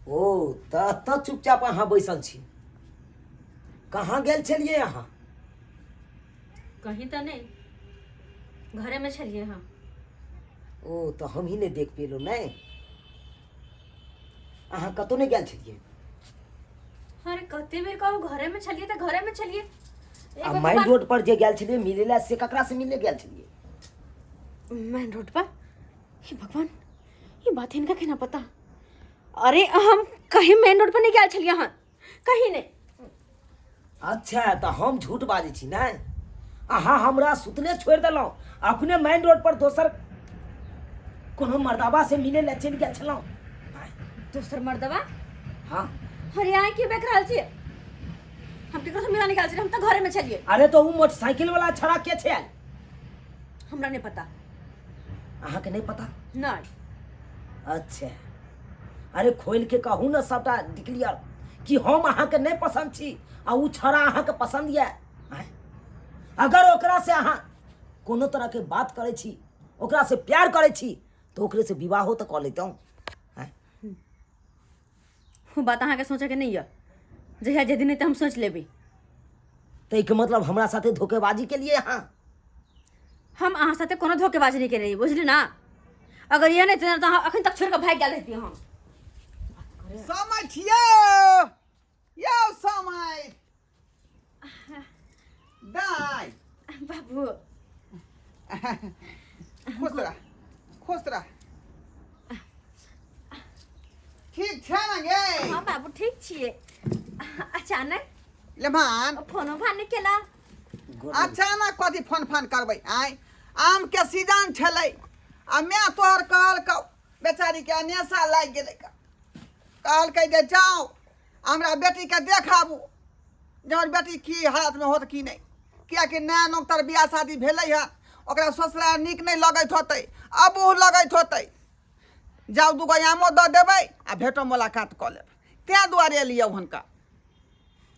ओ तऽ एतऽ चुपचाप अहाँ बैसल छी कहाँ गेल छलियै अहाँ कहीं तऽ नहि घरेमे छलियै हम ओ तऽ हमही नहि देख पेलहुँ नहि अहाँ कतहु नहि गेल छलियै अरे कते बेर कहू घरेमे छलियै तऽ घरेमे छलियै आ मेन रोड पर जे गेल छलियै मिलै लए से ककरा से मिले गेल छलियै मेन रोड पर हे भगवान ई बात हिनका केना पता अरे हम कहीं मेन रोड पर नहीं गेल छलियै हन कहीं नहीं अच्छा तऽ हम झूठ बाजै छी नहि अहाँ हमरा सुतले छोड़ि देलहुँ अपने मेन रोड पर दोसर कोनो मर्दाबा से मिले लए चलि गेल छलहुँ दोसर मर्दबा हाँ अरे अहाँ की बेक रहल छियै हम केकरो से मिला नहीं गेल छलियै हम तऽ घरे में छलियै अरे तो ओ मोटरसाइकिल वाला छड़ा के छै हमरा नहीं पता अहाँके नहि पता नहीं अच्छा अरे खोलि के कहू ने सबटा डिक्लियर कि हम अहाँके नहि पसन्द छी आ ओ छड़ा अहाँके पसन्द यऽ आँय? अगर ओकरा से अहाँ कोनो तरहके बात करै छी ओकरा से प्यार करै छी तऽ ओकरे से विवाहो तऽ कऽ लैतहुँ आँय? ओ बात अहाँके सोचैके नहि यऽ जहिया जे दिन हेतै हम सोचि लेबै ताहिके मतलब हमरा साथे धोखेबाजी केलियै अहाँ हम अहाँ साथे कोनो धोखेबाजी नहि केने रही बुझली ना अगर यह नहि तऽ अहाँ अखन तक छोड़ि कऽ भागि गेल रहिती हम समय छियौ यौ समय दाइ बाबू खुश रह खुश रह ठीक छै ने गे हाँ बाबू ठीक छियै अचानक लेमान फोनो फान नहि केला अचानक कथी फोन फान करबै आँय आमके सीजन छलै आ माय तोहर कहलकौ बेचारीके अनेसा लागि गेलै कहलकै जे जाउ हमरा बेटीके देख आबू जे हमर बेटी की हालतमे होत की नहि किएकि नया नौकर बियाह शादी भेलै हँ ओकरा ससुरा नीक नहि लगैत होतै अबूह लगैत होतै जाउ दूगो आमो दऽ देबै आ भेटो मुलाकात कऽ लेब ताहि दुआरे एलियै हुनका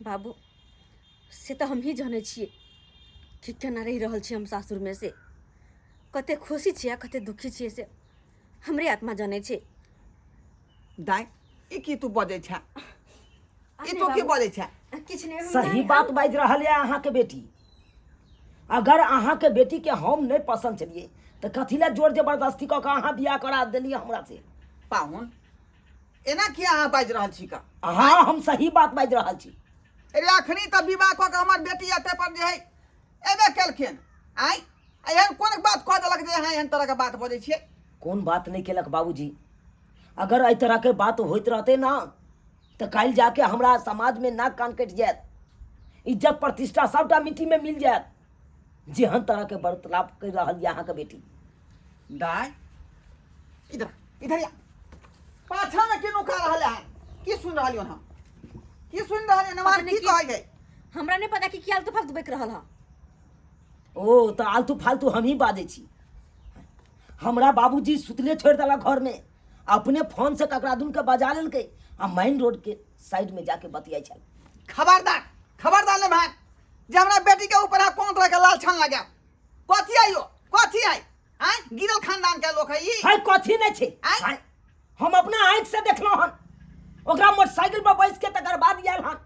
बाबू से तऽ हमही जानै छियै कि केना रहि रहल छी हम सासुरमे से कते खुशी छियै आ कते दुखी छियै से हमरे आत्मा जानै छै दाइ ई की तू बजै छे ई तू की बजै छे किछु नहि सही बात बाजि रहल यऽ अहाँके बेटी अगर अहाँके बेटीके हम नहि पसन्द छलियै तऽ कथी लए जोर जबरदस्ती कऽ कऽ अहाँ बियाह करा देलियै हमरा से पाहुन एना किया अहाँ बाजि रहल छी का हाँ हम सही बात बाजि रहल छी अरे अखनी तऽ विवाह कऽ के हमर बेटी एते पर जे है एबे केलखिन आँय एहन कोन बात कह देलक जे अहाँ एहन तरहके बात बजै छियै कोन बात नहि केलक बाबूजी अगर एहि तरहके बात होइत रहतै ने तऽ काल्हि जाके हमरा समाजमे नाक कान कटि जायत इज्जत प्रतिष्ठा सभटा मिट्टीमे मिल जायत जेहन तरहके वार्तालाप करि रहल यऽ अहाँके बेटी दाय इधर इधर या पाछा में की नुका रहल है की सुन रहल हम की सुन रहल है नमार की कहै है हमरा नहीं पता कि की आलतू फालतू बकि रहल है ओ तऽ आलतू फालतू हमही बाजै छी हमरा बाबूजी सुतले छोड़ि देलक घरमे अपने फोन से ककरा दुनके बजा लेलकै आ मेन रोड के साइड में जाके बतियाइ छल खबरदार खबरदार ले भाई जे हमरा बेटी के ऊपर अहाँ कोन तरह के लालछन लगायब कथी आइयो कथी आई आँय गिरल खानदान के लोक है ई है कथी नहि छै आँय? आँय, हम अपना आँखि से देखलहुँ हन ओकरा मोटरसाइकिल पर बैस के तकर बाद आयल हन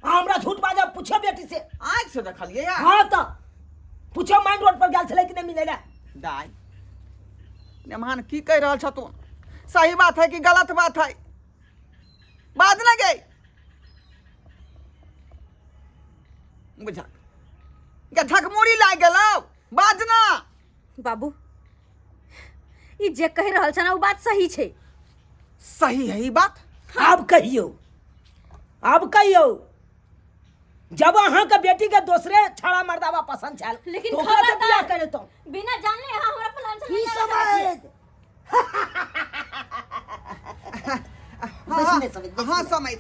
आ हमरा झूठ बाजब पूछो बेटी से आँखि से देखलियै या हाँ तऽ पूछो मेन रोड पर गेल छलै कि नहि मिलै लए दाइ नेमान की कहि रहल छथुन सही बात है कि गलत बात है बाज ना गई बुझा गे झकमुड़ी लागि गेलौ बाज ना बाबू ई जे कहि रहल छ ना ओ बात सही छै सही है ई बात आब कहियौ आब कहियौ जब अहाँके बेटी के दोसरे छड़ा मर्दाबा पसंद छल लेकिन तो ओकरा से खबरदार। बियाह करितहुँ बिना जानले अहाँ हमरा प्लान से की समझ हाँ बेसी नहि समझ, बेसी हाँ नहि। समझ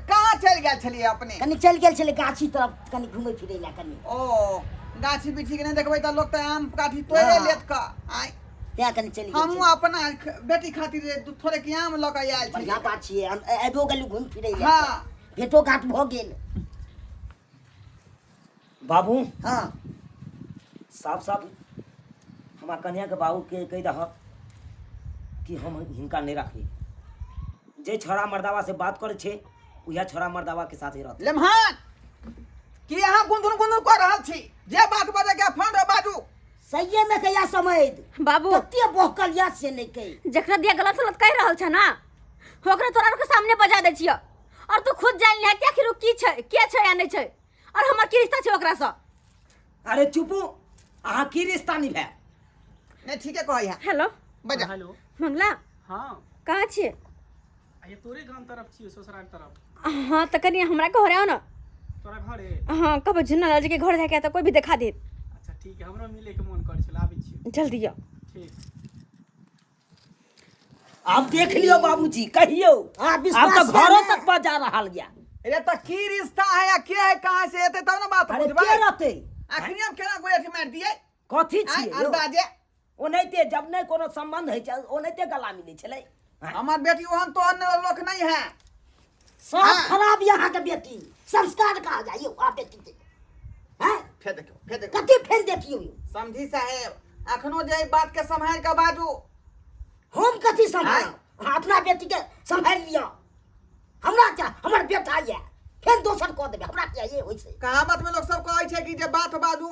कहाँ चलि गेल छलियै अपने कनि चलि गेल छलै गाछी तरफ कनि घुमै फिरै लए कनि ओ गाछी बिछी के नहि देखबै तऽ लोक तऽ आम काठी तोड़े हाँ। लेत कऽ आँय तेँ कनि चलि गेल हमहूँ छलियै। अपना बेटी खातिर थोड़े के आम लऽ कऽ आयल बढ़िआँ छलियै बात छियै हम आबिओ गेलहुँ घुमि फिरै लए हाँ। भेटो घाट भऽ गेल बाबू हाँ साफ साफ हमरा कन्याके बाबूके कहि दहक कि हम हिनका नहि राखबै जे छोरा मर्दावा से बात करै छै उएह छोरा मर्दावा के साथे रहतै। लेमहान की अहाँ गुंधुन गुंधुन कऽ रहल छी? जे बात बजै के फोन रे बाजू। सहिए में कहिया समझ बाबू कते बहकल या से नहीं कही। जकरा दिया गलत सलत कहि रहल छ ना ओकरा तोरा के सामने बजा दै छियै और तू खुद जान ले कि आखिर ओ की छै, के छै या नहीं छै और हमर की रिश्ता छै ओकरा से। अरे चुपू, अहाँ की रिश्ता निभायब? नहीं ठीके कहै है। हेलो बजा। हेलो मंगला। हाँ कहाँ छियै? ये तोरे गाम तरफ छियै, ससुराल तरफ। हाँ तऽ कनि हमरा घर आउ ना। तोरा घरे? हाँ कहबै झुन्ना लाल जी के घर जाके तऽ कोई भी देखा देत। अच्छा ठीक है, हमरो मिले के मन करै छल, आबै छियै। जल्दी आउ। ठीक। आब देख लियौ बाबूजी, कहियौ हाँ, आब विश्वास तऽ घरो या तक बजा रहल या। अरे तऽ की रिश्ता है या के है, कहाँ से एतै तब ने बात अरे बुझबै। के रहतै? अखनी हम केना गोइठ मारि दियै? कथी आँय, छियै यौ? अंदाजे। ओनाहिते जब नहि कोनो संबंध होइ छै ओनाहिते गला मिलै छलै। हमर बेटी ओहन तोहन लोक नहीं है। सब हाँ। खराब यहाँ के बेटी, संस्कार कहा जाय यौ आ बेटी के। हैं? फेर देखियौ, फेर देखियौ। कथी फेर देखियौ यौ? समझी साहेब, अखनो जे एहि बात के सम्हारि के बाजू। हम कथी सम्हारब? अहाँ अपना बेटी के सम्हारि लिअ। हमरा क्या, हमर बेटा यऽ फेर दोसर कऽ देबै, हमरा क्या ये होइ छै? कहावत में लोक सब कहै छै कि जे बात बाजू,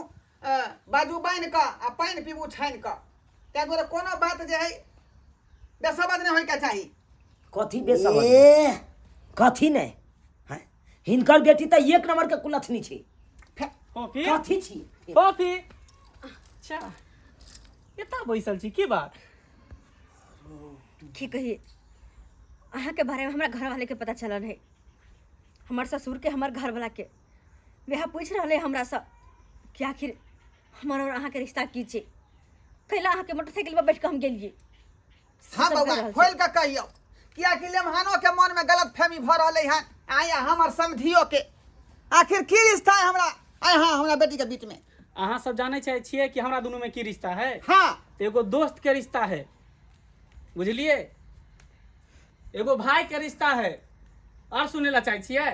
बाजू बान्हि कऽ आ पानि पीबू छानि कऽ। ताहि दुआरे कोनो बात जे है बेसबद नहि होइके चाही। कथी बेसबद? ए। कथी नहि? हैं? हिनकर बेटी तऽ एक नंबर के कुलथनी छै। कॉफी? कथी छी? कॉफी। अच्छा एतऽ बैसल छी, की बात? की कही अहाँके बारेमे हमरा घरवाले के पता चलल है, हमर ससुर के, हमर घरवाला के। वएह पूछि रहलै हमरासँ कि आखिर हमर और अहाँके रिश्ता की छै, कैला अहाँके मोटरसाइकिल पर बैठ कऽ हम गेलियै। हाँ सब बौआ, कहि रहल छै। खोलि कऽ कहियौ, कियाकि लेमहानो के मन में गलत फहमी भऽ रहलै हन। आइ हमर समधियो के आखिर की रिश्ता है हमरा आइ हाँ हमरा बेटी के बीच में? अहाँ सब जानै छियै कि हमरा दुनू में की रिश्ता है? हाँ। तऽ एगो दोस्त के रिश्ता है, बुझलियै? एगो भाई के रिश्ता है। और सुनै ला चाहै छियै?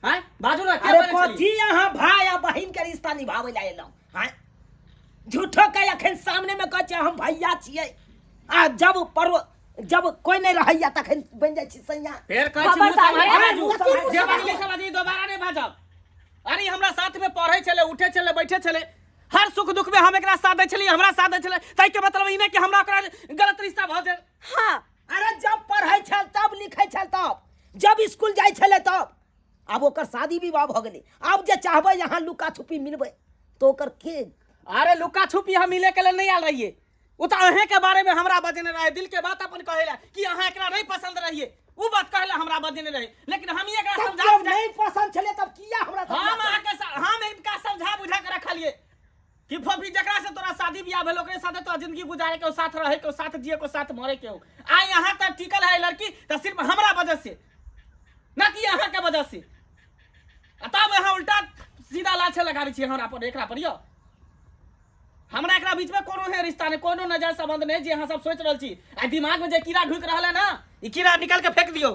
आँय बाजू ना, के अरे बजै छलियै? कथी अहाँ भाई आ बहिन के रिश्ता निभाबै ला एलहुँ? आँय झूठो के अखन सामने में कहै छियै हम भैया छियै, आ जब पर्व जब कोई नहीं रहैया तखन बनि जाइ छी सैया। फेर कहै छी मुँह खबरदार, सम्हारि के बाजू, बाजू। कथी मुँह जे सम्हारि बाजली से बाजली, दोबारा नहि बाजब। अरे हमरा साथ में पढ़ै छलै, उठै छलै, बैठै छलै, हर सुख दुख में हम एकरा साथ दै छलियै, हमरा साथ दै छलै, ताहिके मतलब ई नहि कि हमरा ओकरा गलत रिश्ता भऽ जाय। हाँ। अरे जब पढ़ै छल तब, लिखै छल तब, जब स्कूल जाइ छलै तब, आब ओकर शादी विवाह भऽ गेलै, आब जे चाहबै यहाँ लुका छुपी मिलबै तऽ ओकर के? अरे लुका छुपी हम मिले के लेल नहि आयल रहियै, ओ तऽ अहें के बारे में हमरा बजेने रहे, दिल के बात अपन कहे ला कि अहाँ एकरा नहीं पसंद रहिए, उ बात कहे ला हमरा बजेने रहे, लेकिन हम ही एकरा तब समझा जब बुझा नहीं पसंद छलै तब किया हमरा हम समझा अहाँ के हम इनका समझा बुझा के रखलिए कि फफी जकरा से तोरा शादी बियाह भेल ओकरे साथे तोरा जिंदगी गुजारे के हो, साथ रहे के हो, साथ जिए के हो, साथ मरे के हो। आइ यहाँ तक टिकल है लड़की तऽ सिर्फ हमरा वजह से, ना कि अहाँ के वजह से। आ तब अहाँ उल्टा सीधा लाछे लगाबै छियै हमरा पर, एकरा पर यौ। हमरा एकरा बीच में कोनो है रिश्ता नहीं, कोनो नजर संबंध नहीं जे अहाँ सब सोच रहल छी। आ दिमाग में जे कीड़ा ढुकि रहल है ना, ई कीड़ा निकाल के फेंक दियौ।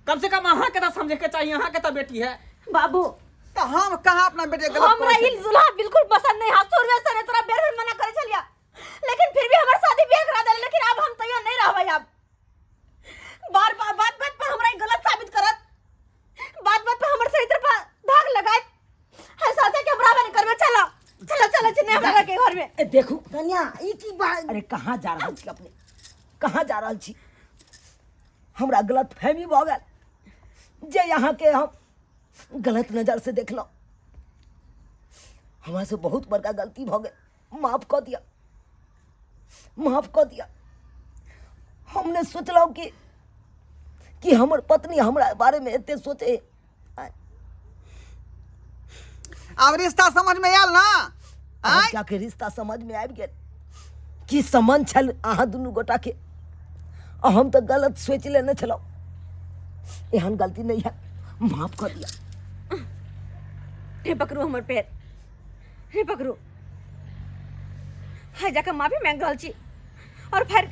कम से कम अहाँ के तऽ समझे के चाहिए, अहाँ के तऽ बेटी है। बाबू तऽ हम कहाँ अपना बेटी के गलत हमरा कहै ई छी? दूल्हा बिल्कुल पसंद नहीं है, शुरुए से तोरा बेर बेर मना करे छलिया, लेकिन फिर भी हमर शादी बियाह करा देले, लेकिन अब हम तैयो नहीं रहबै। अब बार बार बात बात पर हमरा ई गलत साबित करत, बात बात पर हमर चरित्र पर दाग लगायत, हर साथे के हमरा नहीं करबे। चलो चलो चलो चलो हमरा के घर में। ए, देखू कन्या ई की बात? अरे कहाँ जा रहल छी अपने, कहाँ जा रहल छी? हमरा गलत फहमी भऽ गेल जे यहाँ के हम गलत नजर से देखलहुँ, हमरा से बहुत बड़का गलती भऽ गेल, माफ कऽ दिअ, माफ कऽ दिअ। हमने सोचलहुँ कि हमर पत्नी हमरा बारे में एते सोचे। आब रिश्ता समझ में आयल ना? आब जाके रिश्ता समझ में आबि गेल की संबंध छल अहाँ दुनू गोटा के, आ हम तऽ गलत सोचि लेने छलहुँ। एहन गलती नहीं है, माफ कऽ दिअ। हे पकड़ू हमर पैर, हे पकड़ू, हाय जाके माफी मांगि रहल छी, और फिर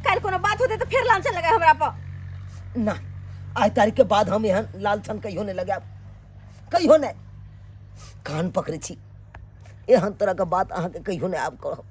काल्हि कोनो बात होतै तऽ फेर लांछन लगाय हमरा पर। ना, आइ तारीख के बाद हम एहन लालछन कहियो नहि लगायब, कहियो नहि। कान पकड़ै छी, एहन तरह के बात अहाँके कहियो नहि आब कहब।